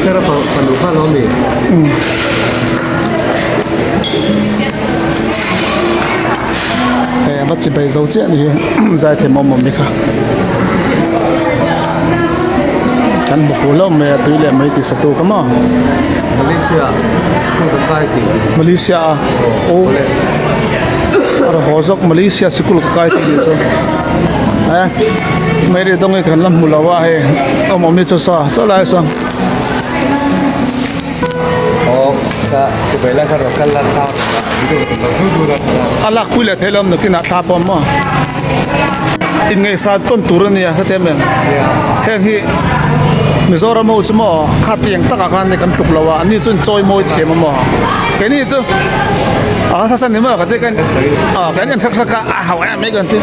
Hei a va chi bai zo chiah a ni hi zaithiam awm awm hi kha kan hmu fuh hlauh mai a tui leh mai tih satu kha maw Malaysia a aw a rawn haw zawk Malaysia sikul ka kai tih chu eh Mary dawng hi kan la hmu lo a hei awm awm hi chu saw saw lai sawn. A lak pui leh theih lo nakinah thla pawh maw inngaihsan tawn tur a nia hetiang em heng hi Mizoram ho chu maw kha tiang takah khan kan tluk lo a ani chuan chawi mawi thiam a maw keini chu a sa ni maw ka ti kan ah kan en hrek hrek a a hauh em mai kan ti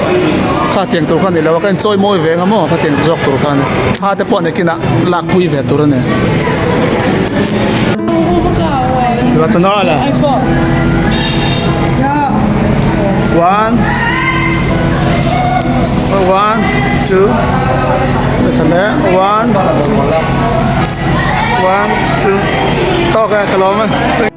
kha tiang tur kha a ni lo a kan chawi mawi ve ang a maw kha tiang zawk tur kha a ni thla te pawh nakinah lak pui ve tur a ni. One, one, two, one, one, two, tawk e ka lawm e.